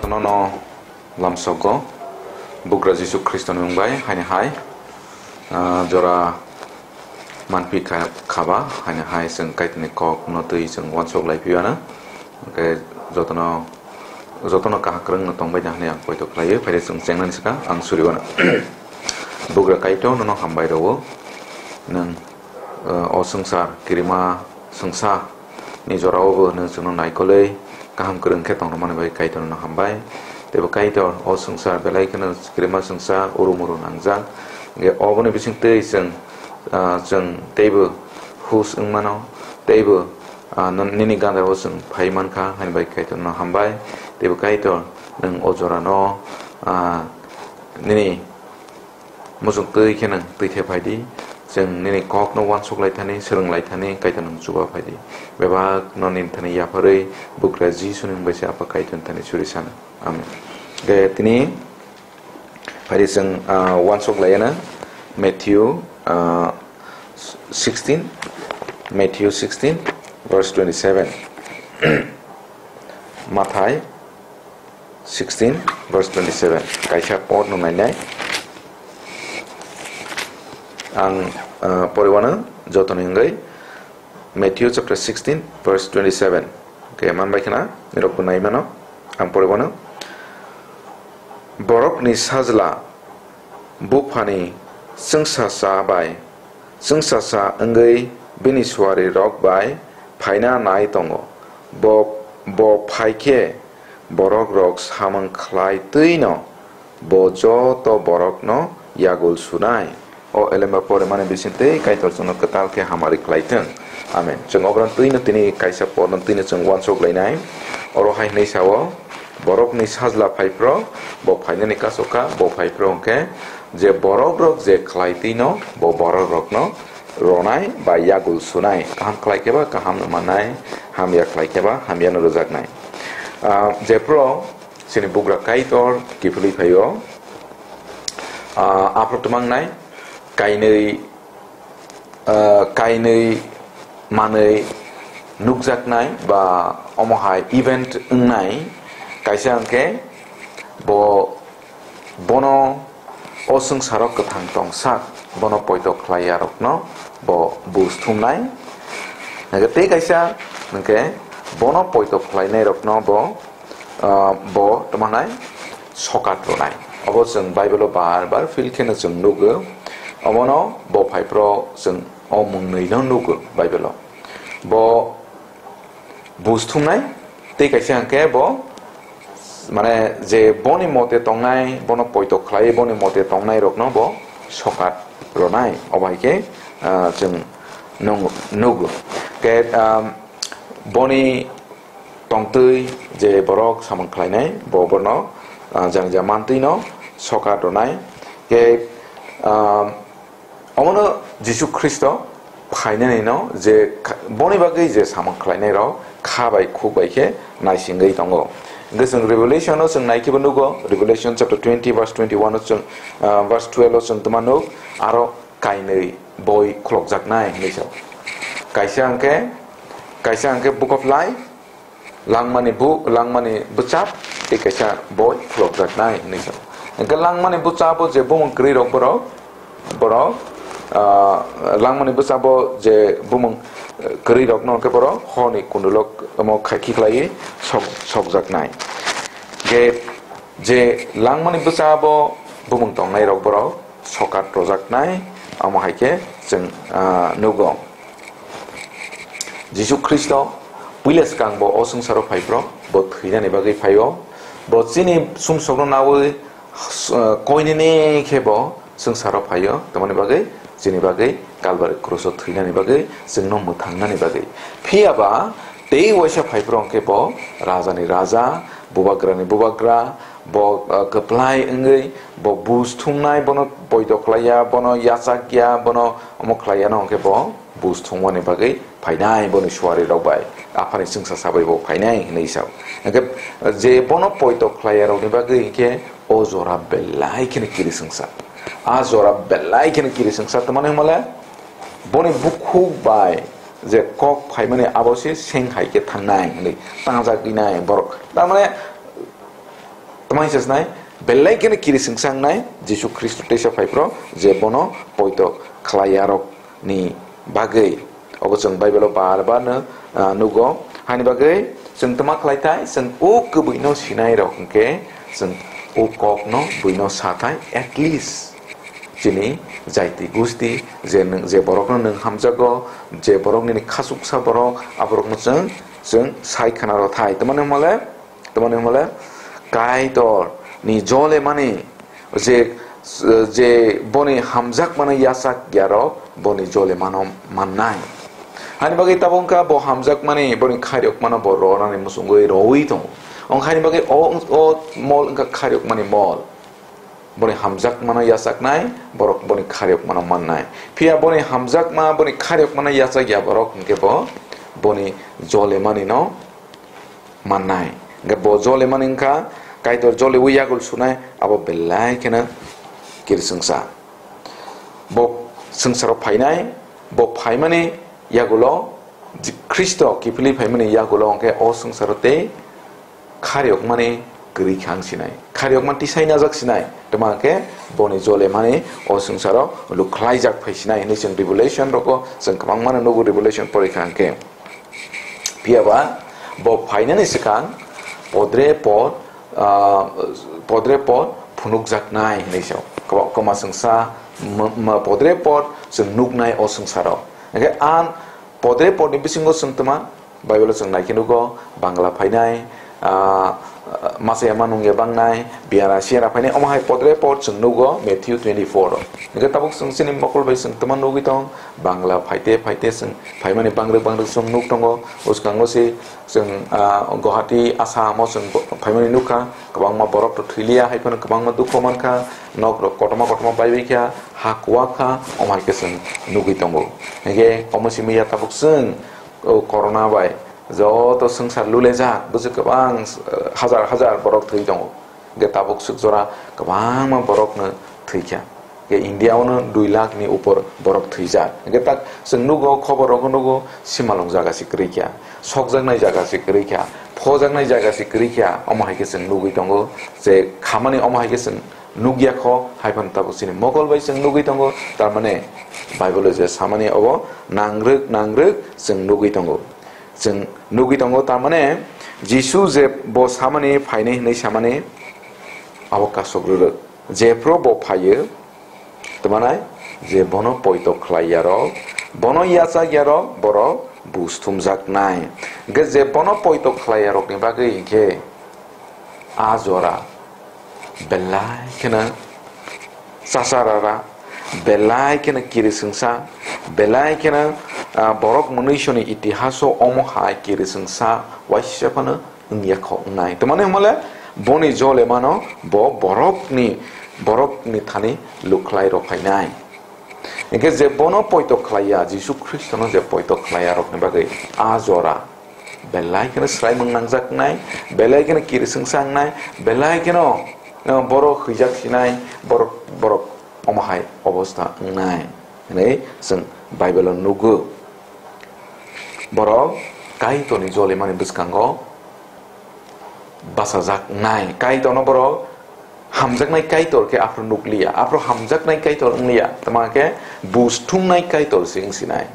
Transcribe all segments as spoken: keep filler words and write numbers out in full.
Nono lamsogo, Bugra Jisu Khristoni mung bai, haini hai, ah, jora manpi kha-, khaba, haini hai chwng Kaitorni kok no twi chwng uansuk lai phiyano. Hwnkhe jotono, jotono kaham kwrwngno tongbai da hwnwi ang poito khlaio, phaide chwng chengnani swkang ang suriwano. Bugra Kaitor nono hambai rwo, nwng, ah, o swngchar kirima swngsa ni jorao bo nwng chwngno naikolwi kaham kwrwng khe tongthokmani bai Kaitorno hambai. Teibo Kaitor o swngchar belai kheno kwrwima swngchar uru muru nangjak. Hwnkhe oboni bisingtwi chwng, ah, chwng teibo hus wng mano, teibo, ah, non-, nini gandaro chwng phai mankha, haini bai Kaitorno hambai. Teibo Kaitor nwng o jorano, ah, nini muchung twi khe nwng twi the phai di, chwng nini kokno uansuk lai thani, swrwng lai thani, Kaitor nwng chuba phai di. Bebak no nini thani yapharwi Bugra Jisuni mung bai se Apha Kaitorni thani suri sano. Amen. Ge tini phai di chwng, ah, uansuk lai na Matthew, ah, sixteen, Matthew sixteen, verse twenty-seven. Mathai sixteen, verse twenty-seven. Kaisa por no nainai. Ang, ah, poriwano jotoni wngwi Matthew chapter sixteen, verse twenty-seven. Khe manbai khna, nirok bo nai mano. Ang poriwano. Borokni sajla buphani chwngsasa bai, chwngsasa wngwi bini suarirok bai phaina nai tongo. Bo, bo phai khe borokrok samung khlai twino bo joto borokno yagul sunai. O elemba porimani bisingtwi Kaitor chwngno kwtal khe hamari khlai thung. Amen. Chwng obono twino tini kaisa porno twino chwng uansuk lainai. Oro hai hwnwi sao, borokni sajla phai phro, bo phainani kasu kha, bo phai phro hwnkhe je borokrok je khlai twino, bo borokrokno ronai ba yagul sunai. Kaham khlai khe ba kaham no mannai, hamya khlai khe ba hamya no rwjaknai. Ah, jephru chini bugra Kaitor kiphilwi phaio, ah, aphuru twmangnai kainwi, ah, kainwi manwi nukjaknai ba omo hai event wngnai. Kaisa hwnkhe bo, bono o swngsaro kwthang tongsak, bono poito khlaiyarokno bo buj thumnai. Hwnkhe tei kaisa hwnkhe bono poito khlainairokno bo, ah, bo tamo hwnai sokat rwnai. Obo chwng Bible-o bar bar feel kheno chwng nugo. Omono bo phai phro chwng o mwngnwino nugo Bible-o. Bo buj thumnai, tei kaisa hwnkhe bo, mane, je boni mote tongnai, bono poito khlai, boni mote tongnairokno bo sokat rwnai. Obo hai khe, ah, chwng nung-, nugo. Khe, ah, boni tongtwi je borok samung khlainai, bo bono, ah, jani ja mantwino sokat rwnai. Khe, ah, Omono Jisu Khristo phainani no je kha-, boni bagwi je samung khlainai rok kha bai khuk bai khe naisingwi tongo. Hwnkhe chwng Revelation o chwng nai khe bo nugo, Revelation chapter twenty verse twenty-one o chwng, ah, verse twelve o chwng tma nuk, aro kainwi boi khulokjaknai hinwi sao. Kaisa hwnkhe, kaisa hwnkhe Book of Life, Langmani bu-, langmani bwchap tei kaisa boi khulokjaknai hinwi sao. Hwnkhe langmani bwchabo je bumung kwrwi rok borok, borok, ah, langmani bwchabo je bumung, eh, kwrwi rokno hwnkhe borok horni kundulok omo khaiki khlaiwi sok-, sokjaknai. Hwnkhe je langmani bwchabo bumung tongnai rok borok sokat rojaknai, omo hai khe chwng, ah, nugo. Jisu Khristo puila swkang bo o swngcharo phai phro, bo thwinani bagwi phaio. Bo chini sumsokno naui, ah, koinene khe bo swngcharo phaio, tamoni bagwi chini bagwi Kalbari kruso thwinani bagwi chwngno mwthangnani bagwi. Phiya ba tei waisa phai phro hwnkhe bo rajani raja, bubagrani bubagra, bo, ah, kwplai wngwi bo buj thumnai, bono poito khlaiya, bono yachakya, bono omo khlaiyano hwnkhe bo buj thumani bagwi phainai, boni suari rok bai, aphani chwngsa sabai bo phainai hinwi sao. Hwnkhe je bono poito khlaiyarokni bagwi hwnkhe o jora belai kheno kiri chwngsa. A jora belai kheno kiri chwngsa, tamani hwnmale boni bukhuk bai je kok phaimani abo se seng hai khe thangnai hinwi tangjak wngnai borok. Tamane Mai sasnai, belai kheno kiri singsangnai Jisu Khristo teisa phai phro je bono poito khlai yarok ni bagwi. Obo chwng Bible o bar bar no, ah, nugo. Hani bagwi chwng tma khlai thai, chwng o kwbwi no sinai rok hwnkhe chwng o kok no bui no sa thai, at least chini jaiti gusti je nwng, je borok no nwng hamjago, je borok nini khasuksa borok, aborok no chwng, chwng sai khna rw thai. Tma ni hwnmale, Tamoni hwnmale, Kaitor ni jole mani je, je boni hamjakmano yachak yarok boni jole mano mannai. Hani bagwi tabuk wngkha bo hamjakmani boni khairokmano bo ronani muchungwi rowi tongo. Wngkha hani bagwi o, o mol wngkha khairokmani mol. Boni hamjakmano yachaknai borok boni khairokmano mannai. Phiya boni hamjakma, boni khairokmano yachak ya borok hwnkhe bo boni jole manino mannai. Hingkhe bo jole mani wngkha, Kaitor jolewi yagul sunai, abo belai kheno kirisingsa. Bo swngcharo phainai, bo phaimani yagulo, Ji-, Khristo kiphilwi phaimani yagulo hwnkhe o swngcharo tei khariyokmani kwrwi kha wng sinai. Khariyokmani tisai najak sinai. Tma hwnkhe boni jole mani o swngcharo lukhlaijak phai sinai hinwi chwng Revelation rogo chwng kwbangmano nugo, Revelation porikha hwnkhe. Phiya ba bo phainani swkang podre pod, ah, podre pod phunukjaknai hinwi sao. Kwma, kwma swngsa m-, m-, podre pod chwng nuknai o swngcharo. Hwnkhe a podre podni bisingo chwng tma Bible-o chwng naikhe nugo, Bangla phainai, ah, masa yama nungya bangnai, biyara siyara phainai, omo hai podre pod chwng nugo Matthew twenty-four o. Hwnkhe tabuk chwng chini mokol bai chwng tma nugwi tong, Bangla phaite phaite chwng phaimani bangrwk bangrwk chwng nuk tongo, bwskango se chwng, ah, Guwahati, Assam o chwng phaimani nukha, kwbangma borok to thwiliya, hai phano kwbangma dukho mankha, nok rok kotorma kotorma baibai kha, ha kuwa kha, omo hai khe chwng nugwi tongo. Hwnkhe omo simi ya tabuk chwng, o corona bai joto swngchar lulejak, bwswk kwbang, eh, hajar hajar borok thwi tongo. Hwnkhe tabuk swk jora kwbangma borokno thwikha. Hwnkhe India-o no dui lakh ni upor borok thwijak. Hwnkhe tak chwng nugo, khobor rogo nugo, simalwng jaga se kwrwi kha, sokjaknai jaga se kwrwi kha, phojaknai jaga se kwrwi kha, omo hai khe chwng nugwi tongo je khamani omo hai khe chwng nukya kho, hai phano tabuk chini mokol bai chwng nugwi tongo, tar mane Bible-o je samani obo nangrwk nangrwk chwng nugwi tongo. Chwng nugwi tongo, tar mane Jisu je bo samani phainai hwnwi samani abo kasok rwrwk. Jephru bo phaio, tma nai? Je bono poito khlai yarok, bono yachak yarok, borok bus thumjaknai. Hwnkhe je bono poito khlai yarokni bagwi hwnkhe a jora belai kheno chasarara, belai kheno kirisingsa, belai kheno, ah, borok mwnwisoni itihaso omo hai kirisingsa waisa phano wngya kho wngnai. Tamani hwnmale boni jole mano bo borokni, borokni thani lukhlai rw phainai. Hwnkhe je bono poito khlaiya, Jisu Khristono je poito khlaiya rokni bagwi a jora belai kheno swraimung nangjaknai, belai kheno kirisingsa wngnai, belai kheno, eh, borok hwijak sinai, borok, borok omo hai obostha wngnai hwnwi chwng Bible-o nugo. Borok Kaitorni jolimani bwskango bachajak wngnai. Kaitorno borok hamjaknai Kaitor khe aphuru nukliya, aphuru hamjaknai Kaitor wngliya, tamo khe bus thumnai Kaitor se wng sinai.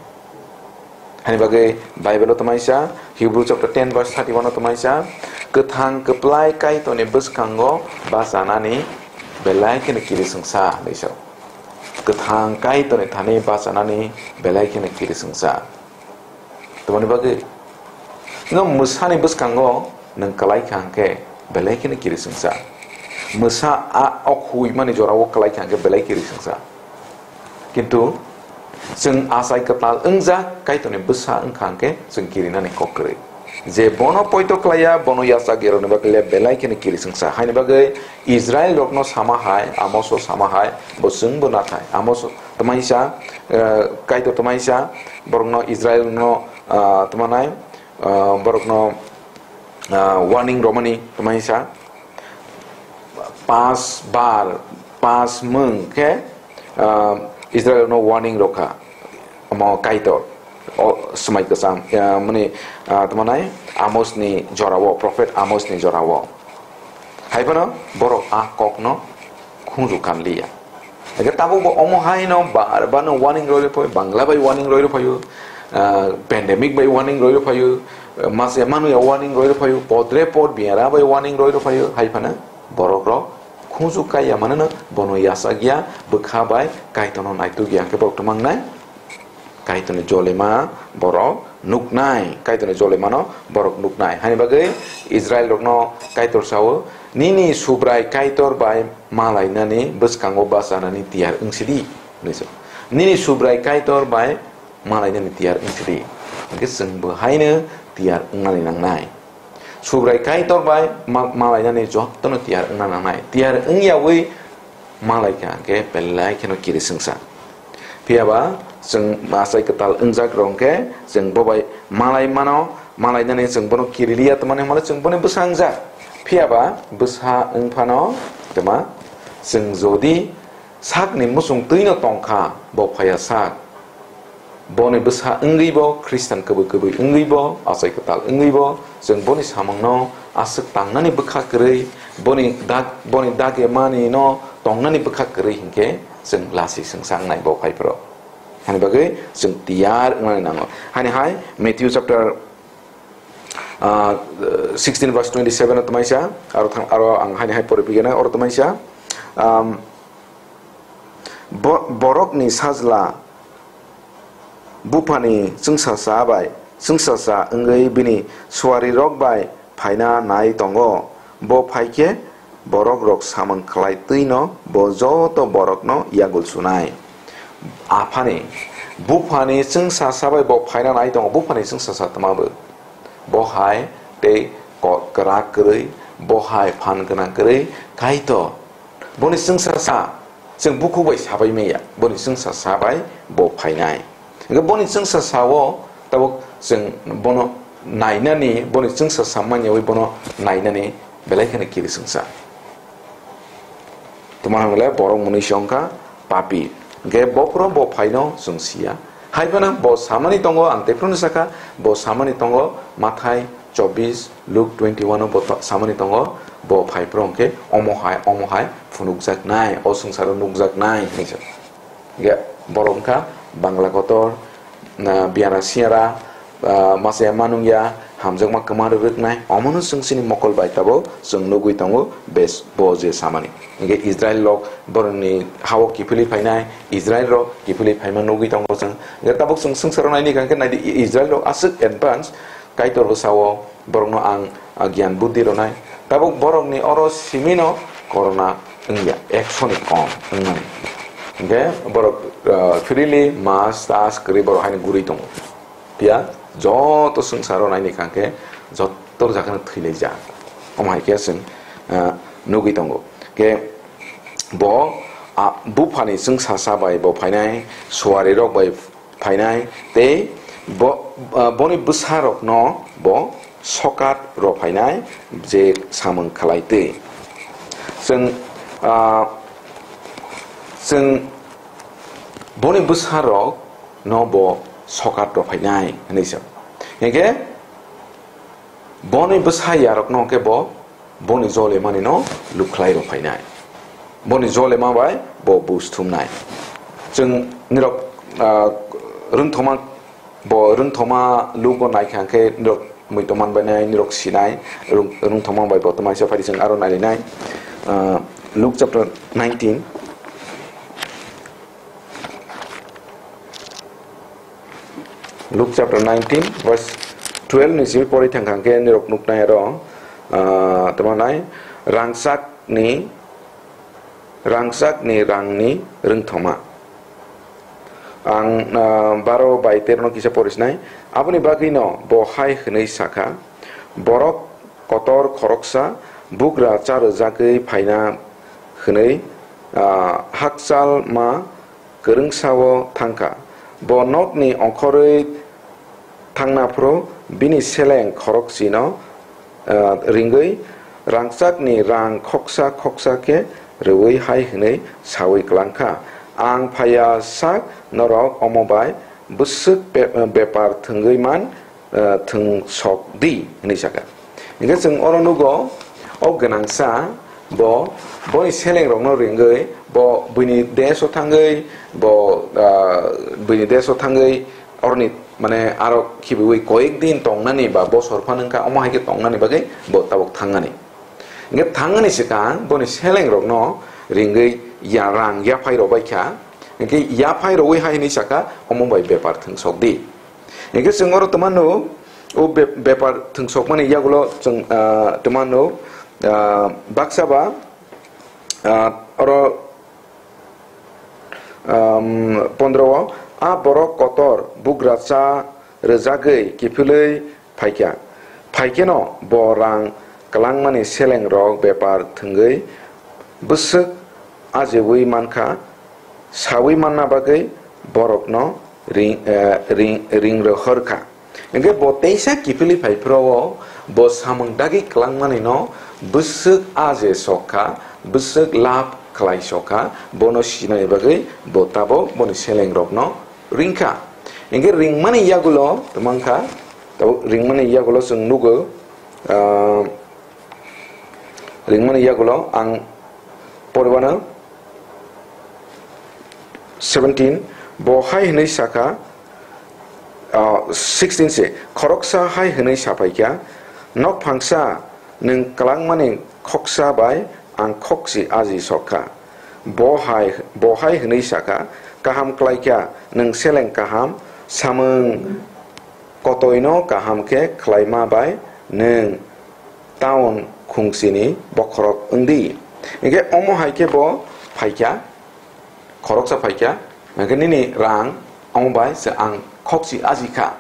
Hani bagwi Bible-o tamaisa, Hebrew chapter ten verse thirty-one-o tamaisa, "Kwthang kwplai Kaitorni bwskango bachanani belai kheno kirisingsa," hinwi sao. Kwthang Kaitorni thani bachanani belai kheno kirisingsa. Tamoni bagwi? Nwng mwsani bwskango nwng kwlai kha hwnkhe belai kheno kirisingsa. Mwsa a, o khuimani jorao kwlai kha hwnkhe belai kirisingsa. Kintu chwng achai kwtal wngjak Kaitorni bwsa wngkha hwnkhe chwng kirinani kok kwrwi. Je bono poito khlaiya, bono yachak yarokni bagwi le belai kheno kirisingsa. Haini bagwi Israel rokno sama hai, Amos-o sama hai, bo chwngbo nathai. Amos tamaisa, eh, Kaitor tamaisa, borokno Israel no, ah, tmanai, ah, borokno, ah, warning romani tamaisa. Pas bar, pas mung khe, ah, Israel no warning rokha. Omo Kaitor. O swmai kwcham, ah, mani, ah, tmanai Amos ni jorao, prophet Amos ni jorao. Hai phano borok a kokno khunju kanliya. Eke tabuk bo omo hai no ba, ba no warning roi roi phaio, Bangla bai warning roi roi phaio, ah, pandemic bai warning roi roi phaio, ah, mase manu ya warning roi roi phaio, podre pod biara bai warning roi roi phaio, hai phano borok rok khunju kaiya mane no bono yasakya bwkha bai Kaitorno naitukya hwnkhe borok tongmangnai. Kaitorni jolema borok nuknai, Kaitorni jolemano borok nuknai. Hani bagwi Israel rokno Kaitor sao, "Nini Subrai Kaitor bai malainani bwskango bachanani tiyar wngsidi," hinwi sao. "Nini Subrai Kaitor bai malainani tiyar wngsidi." Hwnkhe chwngbo haino tiyar wngnani nangnai. Subrai Kaitor bai ma-, malainani jotono tiyar wngna nangnai. Tiyar wngyawi malaikha hwnkhe belai kheno kiri swngsa. Phiyaba chwng achai kwtal wngjak rok hwnkhe chwng bo bai malai mano, malainani chwng bono kiriliya tongmani hwnmale chwng boni bwsa wngjak. Phiyaba bwsa wngphano twma chwng jodi sakni muchung twino tongkha, bo phaiya sak. Boni bwsa wngwi bo, Khristan kwbwi kwbwi wngwi bo, achai kwtal wngwi bo, chwng boni samungno aswk tangnani bwkha kwrwi, boni dak-, boni dagimani no tongnani bwkha kwrwi hinkhe chwng lasi swngsa wngnai bo phaiphuru. Hani bagwi chwng tiyar wngnani nango. Hani hai Matthew chapter, ah, sixteen verse twenty-seven o twmaisa, aro thang, aro ang hani hai pore pigena, oro twmaisa, um, Bo-, borokni sajla buphani chwngsasa bai, chwngsasa wngwi bini suarirok bai phaina nai tongo. Bo phai khe borokrok samung khlai twino bo joto borokno yagul sunai. Aphani, buphani chwngsasa bai bo phaina nai tongo, buphani chwngsasa twma bo. Bo hai tei ko-, kwrak kwrwi, bo hai phan gwnang kwrwi, Kaitor. Boni chwngsa sa, chwng bukhuk bai sabai maya, boni chwngsa sa bai bo phainai. Hwnkhe boni chwngsa sao tabuk chwng bono nainani, boni chwngsa sa manyawi bono nainani belai kheno kiri chwngsa. Twmani hwnle borok mwnwi se wngkha papi. Hwnkhe bophuru bo phaino chwng siya. Hai phano bo samani tongo, ang tei phano sakha, bo samani tongo, Mathai chobbish, Luke twenty-one o bo to-, samani tongo, bo phai phuru hwnkhe omo hai, omo hai phunukjaknai, o swngcharo nukjaknai hinwi sa. Hwnkhe borok wngkha Bangla kotor, na, biyara siyara, ah, masa ya manung ya, hamjakma kwma rwrwknai, omono chwng chini mokol bai tabuk chwng nugwi tongo, bes-, bo je samani. Hwnkhe Israel rok borokni hao kiphilwi phainai, Israel rok kiphilwi phaima nugwi tongo chwng. Hwnkhe tabuk chwng swngcharo naini hwnkhe naidi, I-, Israel rok aswk advance, Kaitor bwsao borokno ang, ah, giyan buddhi rwnai. Tabuk borokni oro simino corona wngya, ekshoni kom wngnani. Hwnkhe borok, ah, freely mask tas kwrwi borok haino gurwi tongo. Phiya joto swngcharo naini hwnkhe joto jakhano thwilaijak. Omo hai khe chwng, ah, nugwi tongo. Khe bo, ah, buphani chwngsasa bai bo phainai, suarirok bai phainai, tei bo, ah, boni bwsarokno bo sokat rw phainai, je samung khlai twi. Chwng, ah, chwng boni bwsarokno bo sokat rw phainai hwnwi sa. Hwnkhe boni bwsa yarokno hwnkhe bo boni jolemani no lukhlai rw phainai. Boni jolema bai bo bus thumnai. Chwng nirok, ah, rwngthoma, bo rwngthoma lugo naikha hwnkhe nirok muitu manbainai, nirok sinai, rwng-, rwngthoma bai bo twmaisa phai chwng aro nailinai. Ah, Luke chapter nineteen. Luke chapter nineteen, verse twelve ni simi pori thangkha hwnkhe nirok nuknai aro, ah, tamo nai, rangchakni, rangchakni rangni rwngthoma. Ang, ah, baro bai tero no kisa pori sinai. Aboni bagwino bo hai hwnwi sakha, "Borok kotor khoroksa bugra cha rwjagwi phaina hwnwi, ah, hakchal ma kwrwngsao thangkha. Bo nokni ongkhorwi thangna phuru bini seleng khoroksino, ah, ringwi rangchakni rang khoksa khoksa khe rwui hai hwnwi saui klangkha, 'Ang phaiya sak norok omo bai bwswk be-, bepar thwngwi man, ah, thwngsok di,' hwnwi sakha. Hwnkhe chwng oro nugo, O gwnangsa bo boni selengrokno ringwi bo buini deso thangwi bo, ah, buini deso thangwi oroni mane aro khibiwi koyek din tongnani ba bosor phan wngkha omo hai khe tongnani bagwi bo tabuk thangnani. Hingkhe thangnani swkang boni selengrokno ringwi ya rang yaphai rwbaikha. Hingkhe yaphai rwwi hai hwnwi sakha, "Omo bai bepar thwngsok di." Hingkhe chwng oro twmano o be-, bepar thwngsokmani yagulo chwng, ah, twmano, ah, baksa ba, ah, oro, um, pondro o, "A borok kotor bugra cha rwjagwi kiphilwi phaikha. Phaikheno bo rang kwlangmani selengrok bepar thwngwi bwswk ajiwi mankha, sawi manna bagwi borokno ring, eh, ring, ring rohorkha." Hingkhe bo teisa kiphilwi phai phuru o bo samung dagi kwlangmani no bwswk aje sokha, bwswk lab khlai sokha, bono sinani bagwi bo tabuk boni selengrokno ringkha. Hingkhe ringmani yagulo twmangkha, tabuk ringmani yagulo chwng nugo, ah, ringmani yagulo ang poribano seventeen, bo hai hwnwi sakha, ah, sixteen se, khoroksa hai hwnwi saphaikha, "Nokphangsa, nwng kwlangmani khoksa bai ang khokchi aji sokha." Bo hai, bo hai hwnwi sakha, "Kaham klaikha, nwng seleng kaham, samung kotoino kaham khe khlaima bai nwng taun khungchini bokhorok wng di." Hingkhe omo hai khe bo phaikha, khoroksa phaikha, hingkhe nini rang omo bai se ang khokchi aji kha.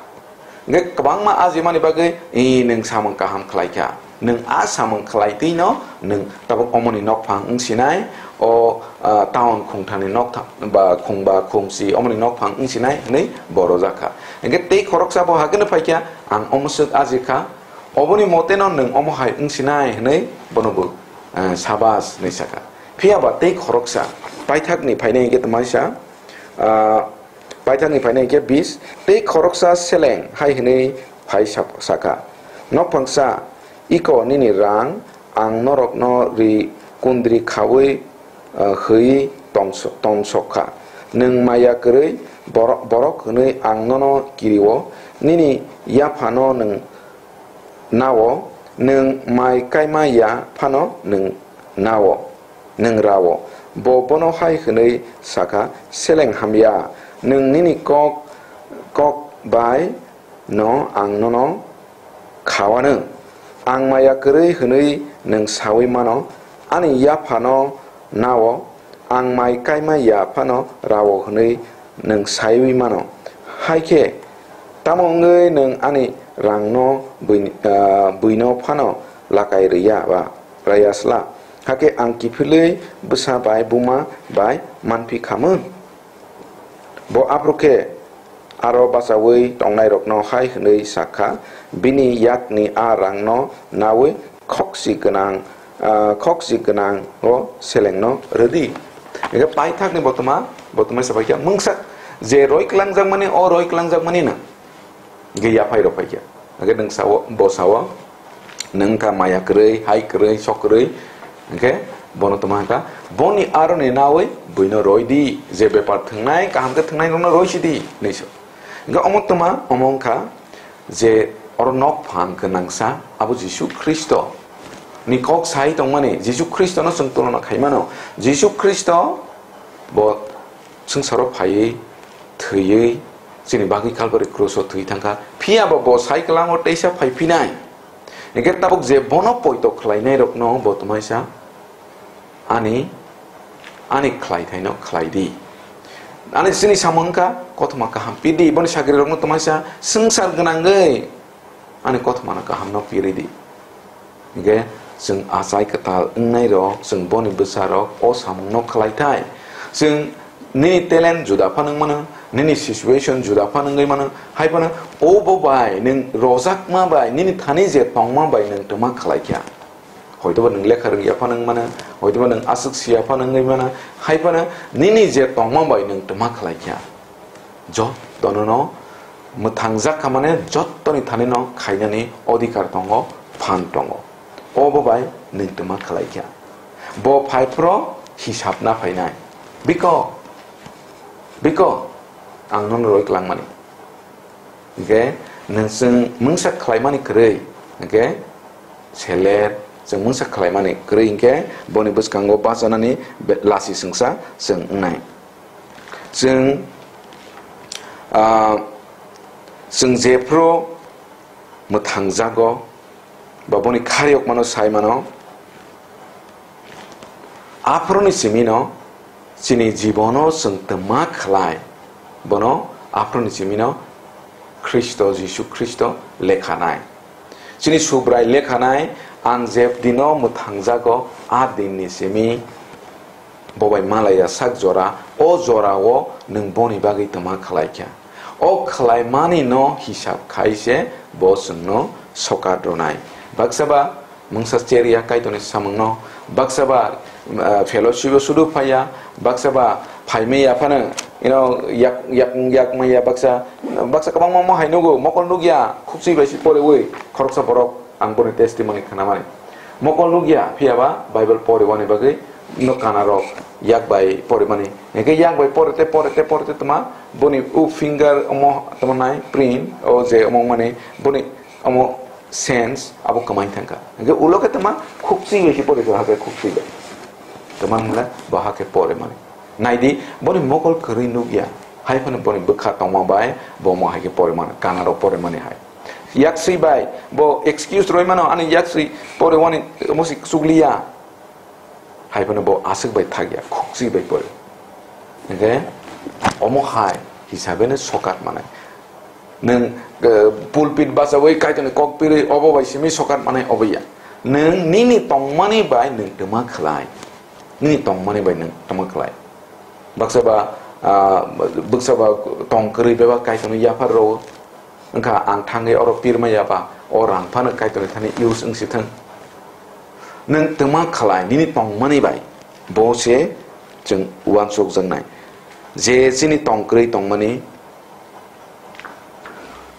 Hingkhe kwbangma ajimani bagwi, "I, nwng samung kaham khlai kha, nwng a samung khlai twi no nwng tabuk omoni nokphang wng sinai, o, ah, taun khungthani nokthang ba khungba khungchi omoni nokphang wng sinai," hwnwi bo rojak kha. Hingkhe tei khoroksa bo hakhe no phaikha, "Ang omo swk aji kha, oboni mote no nwng omo hai wng sinai," hwnwi bono bo, eh, "Sabas," hwnwi sakha. Phiya ba tei khoroksa paithakni phainai hingkhe twmaisa, ah, paithakni phainai hingkhe bis, tei khoroksa seleng hai hwnwi phai sa-, sakha, "Nokphangsa, iko nini rang ang norokno ri kundri khaui, ah, hwi tongso-, tongsok kha. Nwng maya kwrwi boro-, borok hwnwi ang nono kirio, nini yaphano nwng nao, nwng mai kaima ya phano nwng nao, nwng rao." Bo bono hai hwnwi sakha, "Seleng hamya, nwng nini kok, kok bai no ang nono kha anw. Ang maya kwrwi hwnwi nwng saui mano, ani yaphano nao, ang mai kaima ya phano rao hwnwi nwng saiwi mano. Hai khe, tamo wngwi nwng ani rangno bui-, ah, buino phano lakai rwya ba rwya sla? Hakhe ang kiphilwi bwsa bai buma bai manphi khamw?" Bo aphuru khe aro bachaui tongnairokno hai hwnwi sakha, "Bini yakni a rangno naui khokchi gwnang, ah, khokchi gwnango selengno rwdi." Hingkhe paithakni botoma, botoma sabaikha mungsa je roi kwlangjakmani, o roi kwlangjakmani no hingkhe yaphai rok phaikha. Hingkhe nwng sao, bo sao, "Nwng wngkha maya kwrwi, hai kwrwi, sok kwrwi." Hingkhe bono tongma hingkha, "Boni aroni naui buino roi di, je bepar thwngnai, kaham khe thwngnairokno roi si di," hinwi sa. Hingkhe omo tongma, omo wngkha je oro nokphang gwnangsa, abo Jisu Khristo ni kok sai tongmani, Jisu Khristono chwng tulona khai mano. Jisu Khristo bo swngcharo phaiwi, thwiwi, chini bagwi Kalbari kruso thwi thangkha. Phiya bo, bo sai kwlango teisa phai phinai. Hingkhe tabuk je bono poito khlainairokno bo tongmaisa, "Ani, ani khlaithaino khlai di. Ani chini samung wngkha kothoma kaham pi di. Boni sagrirokno tongmaisa swngchar gwnangwi ani kothomano kahamno pirwi di." Hingkhe chwng achai kwtal wngnairok, chwng boni bwsarok o samungno khlaithai. Chwng nini talent juda phano wng mano, nini situation juda phano wngwi mano, hai phano obo bai nwng rojakma bai, nini thani je tongma bai nwng twma khlaikha. Hoitoba nwng lekha rwngya phano wng mano, hoitoba nwng aswk siya phano wngwi mano, hai phano nini je tongma bai nwng twma khlaikha. Jotono no mwthangjak kha mane jottoni thani no khainani odhikar tongo, phan tongo. Obo bai nwng twma khlai kha. Bo phai phro hisab na phainai. Biko, biko, ang nono roi klangmani. Hingke nwng chwng mungsa khlaimani kwrwi, hingke seler chwng mungsa khlaimani kwrwi hingke boni bwskango bachanani be-, lasi swngsa chwng wngnai. Chwng, ah, chwng jephru mwthangjago, ba boni khariyokmano sai mano. Aphuruni simino chini jibono chwng twma khlai, bono aphuruni simino Khristo, Jisu Khristo lekhanai. Chini Subrai lekhanai, ang jeb dino mwthangjago, a dinni simi bo bai malaya sak jora, o jorao nwng boni bagwi twma khlai kha. O khlaimani no hisab khai se bo chwngno sokat rwnai. Baksa ba mungsa cherya Kaitorni samungno, baksa ba, ah, fellowship o sudu phaiya, baksa ba phaimaya phano, you know, yak, yak, yak maya baksa, baksa kwbangma mo hai nugo, mokol nugya, khukchi bai si poriwi, khoroksa borok ang boni testimony khnamani. Mokol nugya, phiyaba Bible poriwani bagwi no kana rok yak bai porimani. Hingke yak bai porete, porete, porete tma boni u finger omo tma nai print, o je omo mani boni omo sense abo kwmai thangkha. Hingke ulo khe tma khukchi bai khe pore, bo hakhe khukchi bai. Tma mwngle bo hakhe porimani. Naidi, boni mokol kwrwi nugya. Hai phano boni bwkha tongma bai bo mo hai khe porimani, kana rok porimani hai. Yaksui bai, bo excuse roi mano, ani yaksui pore wani musi chukliya. Hai phano bo aswk bai thakya, khukchi bai pore. Hingke omo hai hisabe no sokat manai. Nwng, eh, pulpit bachawi Kaitorni kok pirwi obo bai simi sokat manai obo ya. Nwng nini tongmani bai nwng twma khlai. Nini tongmani bai nwng twma khlai. Baksa ba, ah, baksa ba tong kwrwi bebak Kaitorni yaphar rwo. Wngkha ang thangwi oro pirma ya ba, o rang phano Kaitorni thani use wng si thung. Nwng twma khlai nini tongmani bai, bo se chwng uansuk jaknai. Je chini tong kwrwi tongmani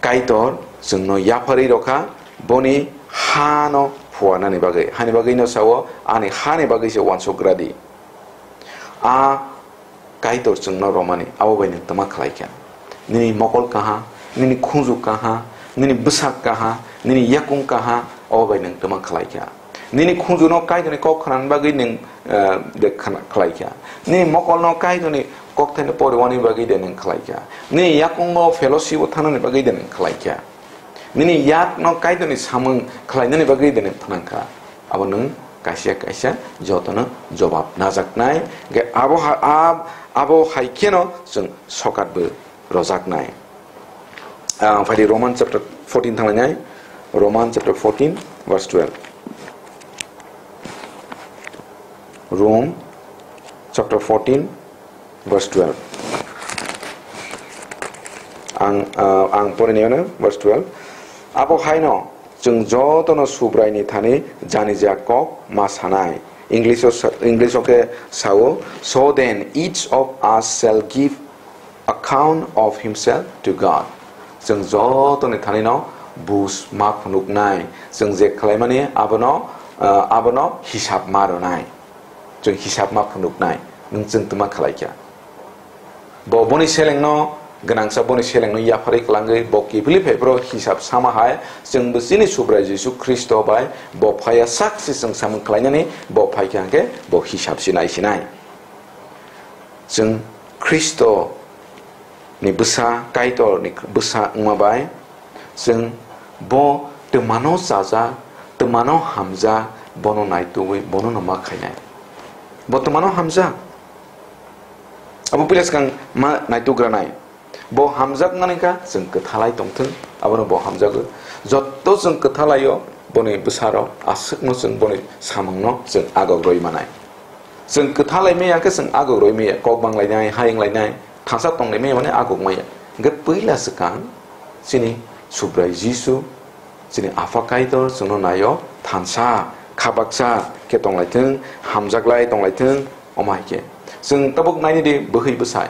Kaitor chwngno yapharwi rokha, boni hano phuarnani bagwi. Hani bagwi no sao, ani hani bagwi se uansuk gra di. A Kaitor chwngno romani, abo bai nwng twma khlai kha. Nini mokol kaha, nini khunju kaha, nini bwsak kaha, nini yakung kaha, abo bai nwng twma khlai kha. Nini khunjuno Kaitorni kok khnani bagwi nwng, eh, de khna-, khlai kha. Nini mokolno Kaitorni kokthaino poriwani bagwi de nwng khlai kha. Nini yakungo fellowship-o thanani bagwi de nwng khlai kha. Nini yakno Kaitorni samung khlainani bagwi de nwng phnang kha. Abo nwng kaisa kaisa jotono jobab najaknai. Hingke abo ha-, ab-, abo hai kheno chwng sokatbo rojaknai. Ah, phai di Roman chapter fourteen thanglainai. Roman chapter fourteen, verse twelve. Rome chapter fourteen, verse twelve. Ang, ah, ang porinai ano, verse twelve. Abo haino chwng jotono Subraini thani janija kok ma sanai. English o sa-, English o khe sao, "So then each of us shall give account of himself to God." Chwng jotoni thanino bus ma phunuknai. Chwng je khlaimani abono, ah, abono hisab ma rwnai. Chwng hisab ma phunuknai. Nwng chwng twma khlai kha. Bo boni selengno gwnangsa, boni selengno yapharwi kwlangwi bo kiphilwi phaiphuru hisab sama hai, chwngbo chini Subrai Jisu Khristo bai bo phaiya sakse chwng samung khlainani bo phaikha hwnkhe bo hisab sinai sinai. Chwng Khristo ni bwsa, Kaitor ni bwsa wngma bai chwng bo twmano chajak, twmano hamjak, bono naitugwi bono no ma khainai. Bo twmano hamjak. Abo puila swkang ma naituk granai. Bo hamjak nani kha, chwng kwthalai tongthwng, abono bo hamjago. Jotto chwng kwthalaio, boni bwsarok aswkno chwng boni samungno chwng agok rwi manai. Chwng kwthalai maya khe chwng agok rwi maya, kok banglainai, hayung lainai, thansa tonglai maya mane agok maya. Hwnkhe puila swkang chini Subrai Jisu, chini Apha Kaitor chwngno naio, thansa, khabaksa khe tonglaithwng, hamjaklai tonglaithwng, omo hai khe. Chwng tabuk naini di bwhwi bwsai.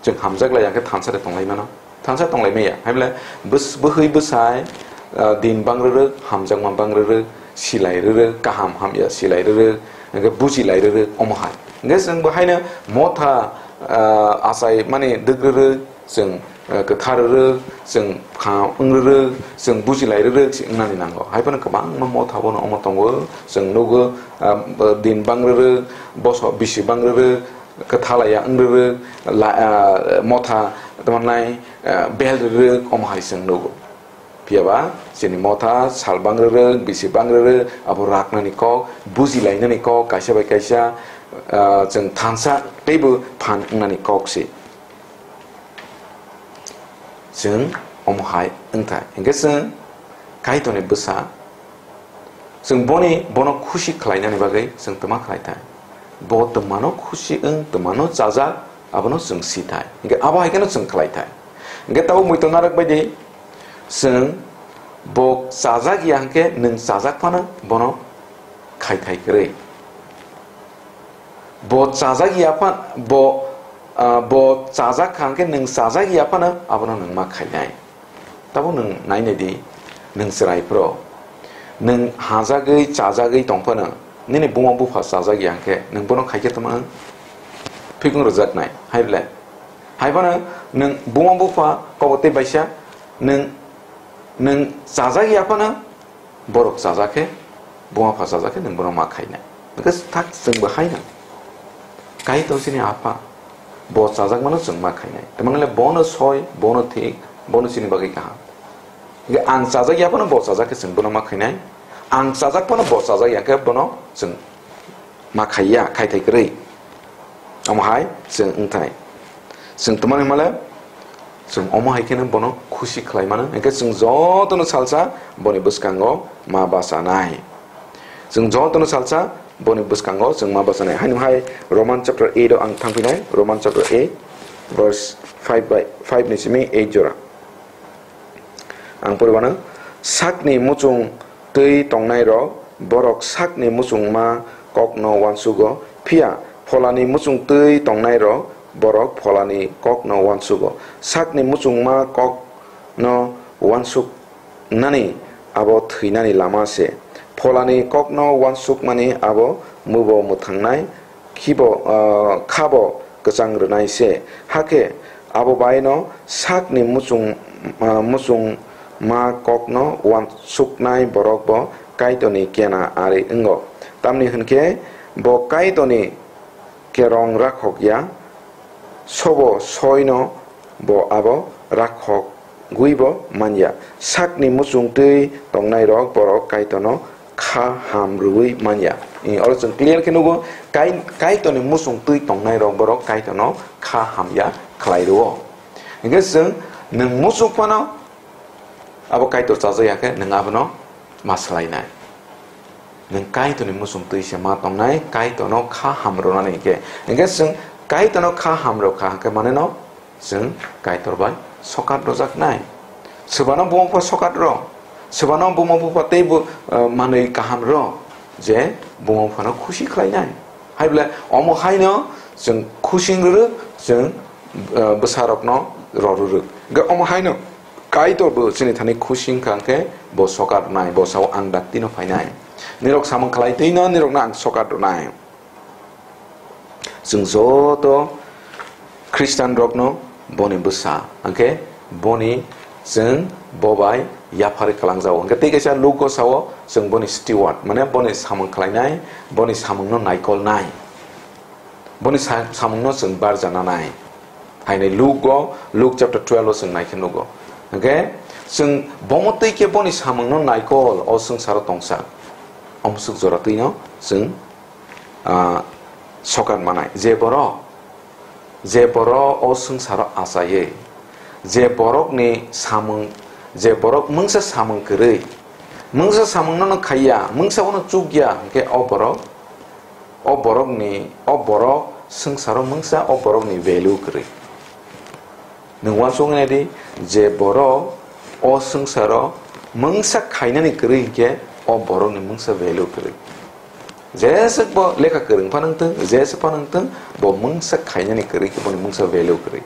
Chwng hamjak lai ya khe thansa de tonglai mano. Thansa tonglai maya. Hai bole bwsai, ah, din bang rwrwk, hamjakma bang rwrwk, silai rwrwk, kaham hamya silai rwrwk, hwnkhe buji lai rwrwk, omo hai. Hwnkhe chwng bo haino motha, ah, achai mani dwk rwrwk, chwng, ah, kwthar rwrwk, chwng pha wng rwrwk, chwng buji lai rwrwk se wngnani nango. Hai phano kwbangma motha bono omo tongo, chwng nugo, ah, din bang rwrwk, boso bisi bang rwrwk, kwthalaya wng rwrwk, la-, ah, motha tamo nai, ah, bel rwrwk, omo hai chwng nugo. Phiya ba chini motha sal bang rwrwk, bisi bang rwrwk, abo raknani kok, buji lainani kok, kaisa bai kaisa, ah, chwng thansa teibo phan wngnani kok se. Chwng omo hai wngthai. Hwnkhe chwng Kaitorni bwsa, chwng boni, bono khusi khlainani bagwi chwng twma khlaithai. Bo twmano khusi wng, twmano chajak, abono chwng sithai. Hwnkhe abo hai kheno chwng khlaithai. Hwnkhe tabuk muitu narwk baidi chwng bo chajak ya hwnkhe nwng chajak phano bono khaithai kwrwi. Bo chajak ya pha-, bo, ah, bo chajak kha hwnkhe nwng chajak ya phano abono nwng ma khainai. Tabuk nwng nainai di, nwng chwrai phro. Nwng hajagwi, chajagwi tong phano, nini buma bupha chajak ya hwnkhe, nwng bono khaikhe tongma wng? Phikung rwjaknai, hai ble. Hai phano nwng buma bupha kobo tei baisa, nwng, nwng chajak ya phano, borok chajak khe, buma pha chajak khe nwng bono ma khainai. Hwnkhe thak chwngbo haino. Kaitor chini apha, bo chajakmano chwng ma khainai. Tamani le bono soi, bono thik, bono chini bagwi kaham. Hwnkhe ang chajak ya phano bo chajak khe chwng bono ma khainai. Ang chajak phano bo chajak ya khe bono chwng ma khaiya, khaithai kwrwi. Omo hai chwng wngthai. Chwng twmani hwnmale, chwng omo hai kheno bono khusi khlai mano. Hwnkhe chwng jotono salsa boni bwskango ma bachanai. Chwng jotono salsa boni bwskango chwng ma bachanai. Haino hai Roman chapter eight o ang thangphinai. Roman chapter eight, verse five by, five ni simi eight jora. Ang poriwano, sakni muchung twi tongnairok, borok sakni muchungma kokno uansugo, phiya pholani muchung twi tongnairok, borok pholani kokno uansugo. Sakni muchungma kokno uansuknani abo thwinani lama se. Pholani kokno uansukmani abo mubo mwthangnai, khibo, ah, khabo kwchang rwnai se. Hakhe abo baino sakni muchung, ah, muchungma kokno uansuknai borok bo Kaitorni kena ari wngo. Tamni hwnkhe bo Kaitorni kerong rakhok ya, sobo soino bo abo rakhok gwibo manya. Sakni muchung twi tongnairok borok Kaitorno kha ham rwui manya. I, oro chwng clear khe nugo, Kai-, Kaitorni muchung twi tongnairok borok Kaitorno kha hamya khlai rwo. Hwnkhe chwng nwng muchuk phano abo Kaitor chajak ya khe nwng abono ma swlainai. Nwng Kaitorni muchung twi se ma tongnai, Kaitorno kha ham rwnani hwnkhe. Hwnkhe chwng Kaitorno kha ham rw kha hwnkhe maneno chwng Kaitor bai sokat rwjaknai. Swbano buma bupha sokat rw, swbano buma bupha tei bo, eh, manwi kaham rw, je buma buphano khusi khlainai. Hai bole omo haino chwng khusi wng rwrwk, chwng, eh, bwsarokno rw rwrwk. Hwnkhe omo haino Kaitor bo chini thani khusi wngkha hwnkhe bo sokat rwnai, bo sao ang daktino phainai. Nirok samung khlai twino nirokno ang sokat rwnai. Chwng joto Khristian rokno boni bwsa, hwnkhe boni chwng bo bai yapharwi kwlangjago. Hwnkhe tei kaisa Luke o sao chwng boni steward, mane boni samung khlainai, boni samungno naikolnai, boni sa-, samungno chwng barja nanai. Haino Luke o, Luke chapter twelve o chwng naikhe nugo. Hwnkhe chwng bomo twi khe boni samungno naikol o swngcharo tongsa. Omswk jora twino chwng ah, sokat manai. Je borok, je borok o swngcharo achaiwi, je borokni samung, je borok mungsa samung kwrwi, mungsa samungno no khaiya, mungsa bono chukya, hwnkhe o borok, o borokni, o borok swngcharo mungsa o borokni value kwrwi. Nwng uansuk wngya di, je borok o swngcharo mungsa khainani kwrwi hinkhe o borokni mungsa value kwrwi. Jeswk bo lekha kwrwng phano wngthung, jeswk phano wngthung, bo mungsa khainani kwrwi khe boni mungsa value kwrwi.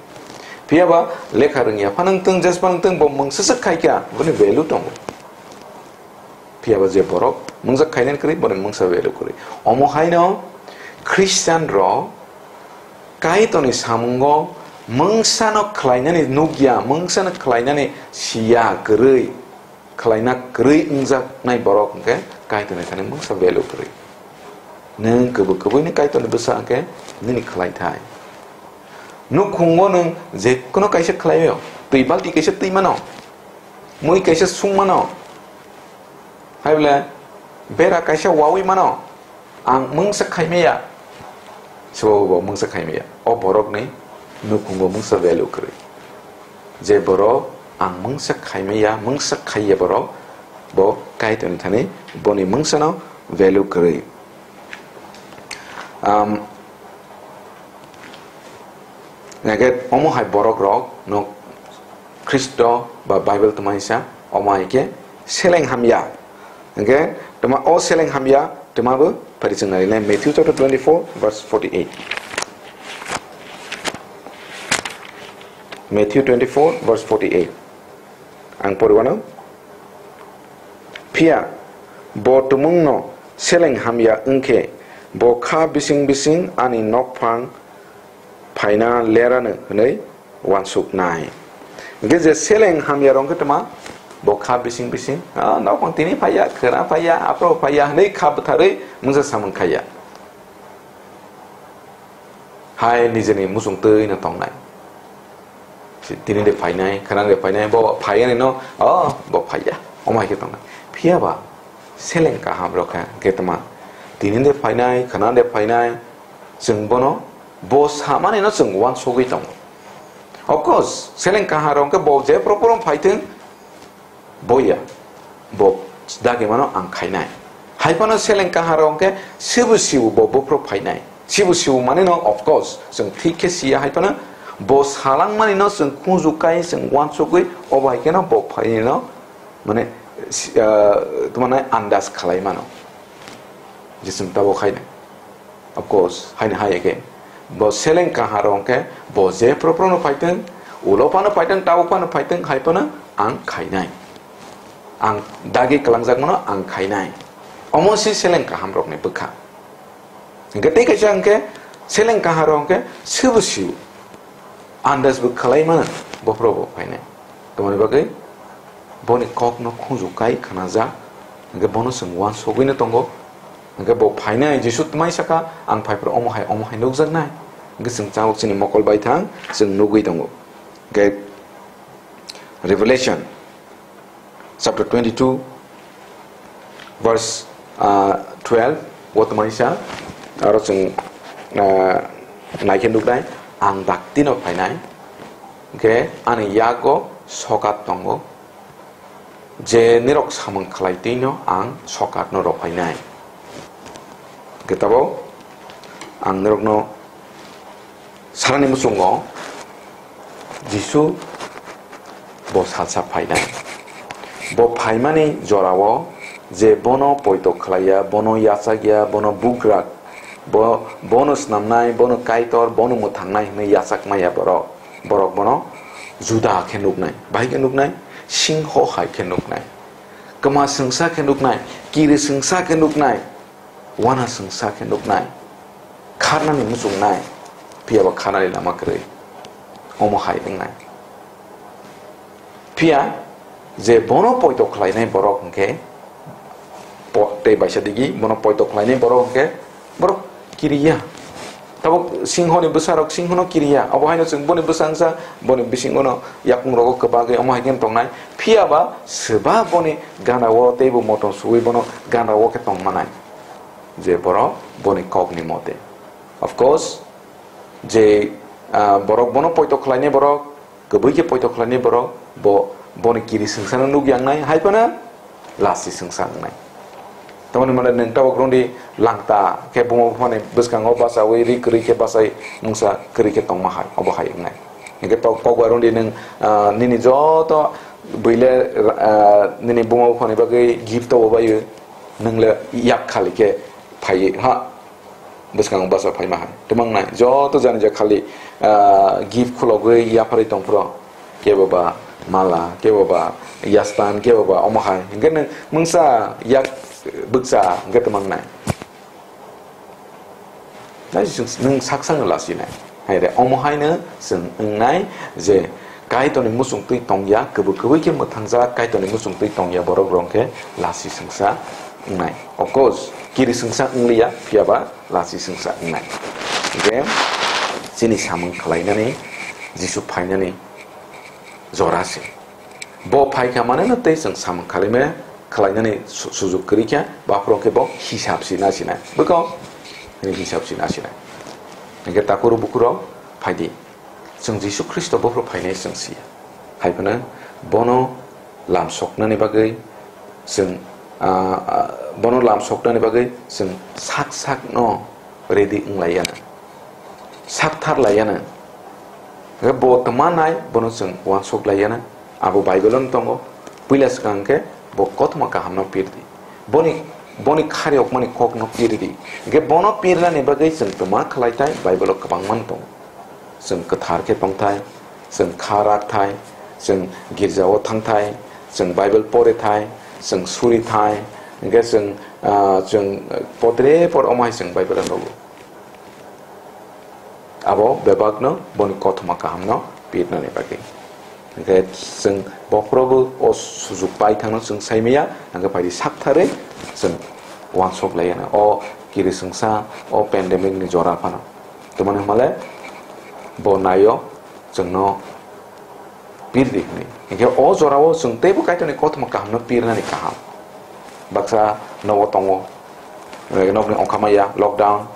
Phiya ba lekha rwngya phano wngthung, jeswk phano wngthung, bo mungsa swk khaikha, boni value tongo. Phiya ba je borok mungsa khainani kwrwi, bono mungsa value kwrwi. Omo haino Christian rok Kaitorni samungo mungsano khlainani nukya, mungsano khlainani siya kwrwi, khlaina kwrwi wngjaknai borok hwnkhe Kaitorni thani mungsa value kwrwi. Nwng kwbwi kwbwini Kaitorni bwsa hwnkhe nini khlaithai. Nukhungo nwng jekhuno kaisa khlaio, twi balti kaisa twi mano, mui kaisa sung mano, hai bole bera kaisa wawi mano, ang mungsa khaimaya, sebo bo mungsa khaimaya. O borokni nukhungo mungsa value kwrwi. Je borok ang mungsa khaimaya, mungsa khaiya borok, bo Kaitorni thani boni mungsano value kwrwi. Am, Hingke omo hai borok rok no Khristo ba Bible twmai sa, omo hai khe seleng hamya. Hingke twma o seleng hamya twma bo phari chwng nai nai Matthew chapter twenty-four verse forty-eight. Matthew twenty-four verse forty-eight. Ang poriwano. Phiya bo tumungno seleng hamya wngkhe, bo kha bising bising ani nokphang phaina lerano hwnwi uansuknai. Hingke je seleng hamya rok wngkhe tma, bo kha bising bising, "Ah, nokphang tini phaiya, khwna phaiya, aphro phaiya," hwnwi kha bwtharwi mungsa samung khaiya. Hai nijeni muchung twi no tongnai. Si tini de phainai, khana de phainai, bo phaiya ni no, oh, bo phaiya. Omo hai khe tongnai. Phiya ba, seleng kaham rok kha, hingke tma. Tini de phainai, khana de phainai, chwng bono, bo samani no chwng uansugwi tongo. Of course, seleng kaham rok khe bo je propor phai thwng, Boya, bo dagi mano ang khainai. Hai phano seleng kaham rok hwnkhe sibu sibu bo buphuru phainai. Sibu sibu mane no, of course, chwng thik khe siya hai phano bo salangmani no chwng khunju kai chwng uansugwi obo hai kheno bo phainai no, mane, si-, ah, tamo nai andas khalai mano. Je chwng tabuk khainai. Of course, haini hai khe. Bo seleng kaham rok hwnkhe bo je propor no phaitwng, ulo phano phaitwng, tabuk phano phaitwng, hai phano ang khainai. Ang dagi kwlangjak mano ang khainai. Omo si seleng kaham rokni bwkha. Hwnkhe tei kaisa hwnkhe seleng kaham rok hwnkhe sibu sibu. Andas bo khalai mano, bophuru bo phainai. Tamoni bagwi boni kokno khunju kai khna jak, hwnkhe bono chwng uansugwi no tongo. Hwnkhe bo phainai, Jisu twmai saka, "Ang phaiphuru omo hai, omo hai nukjaknai." Hwnkhe chwng tabuk chini mokol baithang chwng nugwi tongo. Hwnkhe Revelation chapter twenty-two, verse, ah, twelve, o twmai sa, aro chwng, ah, naikhe nuknai, "Ang dakti no phainai, hwnkhe ani yago sokat tongo, je nirok samung khlai twi no ang sokat no rw phainai." Hwnkhe tabuk ang nirok no Sanani muchungo Jisu bo salsa phainai. Bo phaimani jorao je bono poito khlaiya, bono yachakya, bono bugrak, bo, bono snamnai, bono Kaitor, bono mwthangnai hwnwi yachakmaya borok, borok bono juda khe nuknai. Bahai khe nuknai, singho hai khe nuknai. Kwma swngsa khe nuknai, kiri swngsa khe nuknai. Wana swngsa khe nuknai, kharnani muchungnai, phiya ba kharnani lama kwrwi, omo hai wngnai. Phiya je bono poito khlainai borok hwnkhe, po-, tei baisa digi bono poito khlainai borok hwnkhe borok kiriya. Tabuk singhoni bwsarok singhono kiriya, obo haino chwng boni bwsangsa, boni bisingono yakungrogo kwbagwi omo hai khe tongnai. Phiya ba swba boni gana-o teibo motom suwi bono gana-o khe tongmanai, je borok boni kokni mote. Of course, je, ah, borok bono poito khlainai borok, kwbwi khe poito khlainai borok, bo, boni kiri swngsano nuk yangnai, hai phano lasi swngsa wngnai. Tamoni mane nwng tabuk rwngdi langta khe buma buphani bwskango bachaui ri kwrwi khe bachai mungsa kwrwi khe tongma hai, obo hai wngnai. Hingkhe tok kokbai rwngdi nwng, ah, nini joto bwile, ah, nini buma buphani bagwi gift tobo baio, nwng le yak khali khe phaiwi ha. Bwskango bacha phaima hai. Twmang nai. Joto jani ja khali, ah, gift khulogwi yapharwi tongphuru. Kebo ba mala, kebo ba yastan, kebo ba omo hai. Hingke nwng mungsa yak bukcha hingke twma wngnai. Nai chwng, nwng sak sakno lasinai. Hai re, omo haino chwng wngnai je Kaitorni muchung twi tongya, kwbwi kwbwi khe mwthangjak Kaitorni muchung twi tongya borok rok khe lasi swngsa wngnai. Of course, kiri swngsa wngliya, phiyaba lasi swngsa wngnai. Hingke chini samung khlainani, Jisu phainani jora se. Bo phaikha maneno tei chwng samung khlaime, khlainani su-, sujuk kwrwi kha, baphuru khe bo hisab si nasinai. Bwkha hwnwi hisab si nasinai. Hingke takuru bukurok phaidi. Chwng Jisu Khristo bophuru phainai chwng siya. Hai phano bono lam soknani bagwi chwng, ah, ah, bono lam soknani bagwi chwng sak sakno ready wng laiya na. Sak thar laiya na. Bo twma nai bono chwng uansuk laiya na. Abo Bible-o tongo. Puila swkang khe bo kothoma kahamno pirdi. Boni, boni khari okmani kokno pirdi. Hingke bono pirnani bagwi chwng twma khlai thai Bible-o kwbangma tongo. Chwng kwthar khe tong thai, chwng kha rak thai, chwng girjao thang thai, chwng Bible pore thai, chwng suri thai, hingke chwng, ah, chwng podre por omo hai chwng Bible-o nugo. Abo bebakno boni kothoma kahamno pirnani bagwi. Hingke chwng bophuru bo o sujuk pai thangno chwng sai maya, hingke phaidi sak tharwi chwng uansuk laiya na. O kiri swngsa, o pandemic ni jora phano. Tamani hwnmale bo naio chwngno pirdi hwnwi. Hingke o jorao chwng teibo Kaitorni kothoma kahamno pirnani kaham. Baksa nogo tongo, eh, nokni ongkha maya, lockdown.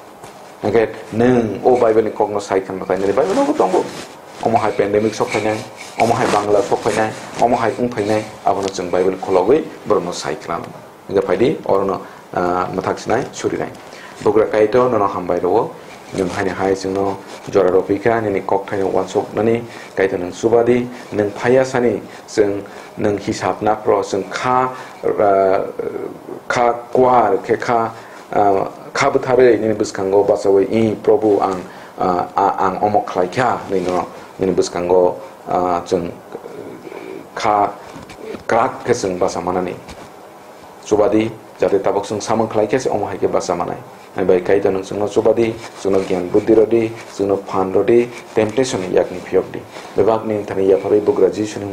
Hingke nwng o Bible ni kokno sai khe nathai nini Bible nogo tongo. Omo hai pandemic sok phainai, omo hai Bangla sok phainai, omo hai wng phainai, abono chwng Bible khologwi borokno sai khna. Hingke phaidi, orono, ah, mwthak sinai, surinai. Bugra Kaitor, nono hambai rwo. Nwng haini hai chwngno jora rw phi kha, nini kokthaino uansuknani Kaitor nwng chubadi, nwng phaiya sani chwng nwng hisab naphro, chwng kha, ah, kha kuar khe kha, ah, kha bwtharwi nini bwskango bachaui, "I Probhu, ang, ah, a-, ang omo khlai kha," hwnwi no nini bwskango, ah, chwng kha kwrak khe chwng bacha manani. Chubadi, jate tabuk chwng samung khlai khe se omo hai khe bacha manai. Hai bai Kaitor nwng chwngno chubadi, chwngno giyan buddhi rwdi, chwngno phan rwdi, temptation ni yakni phiyokdi. Bebak nini thani yapharwi bugra Jisuni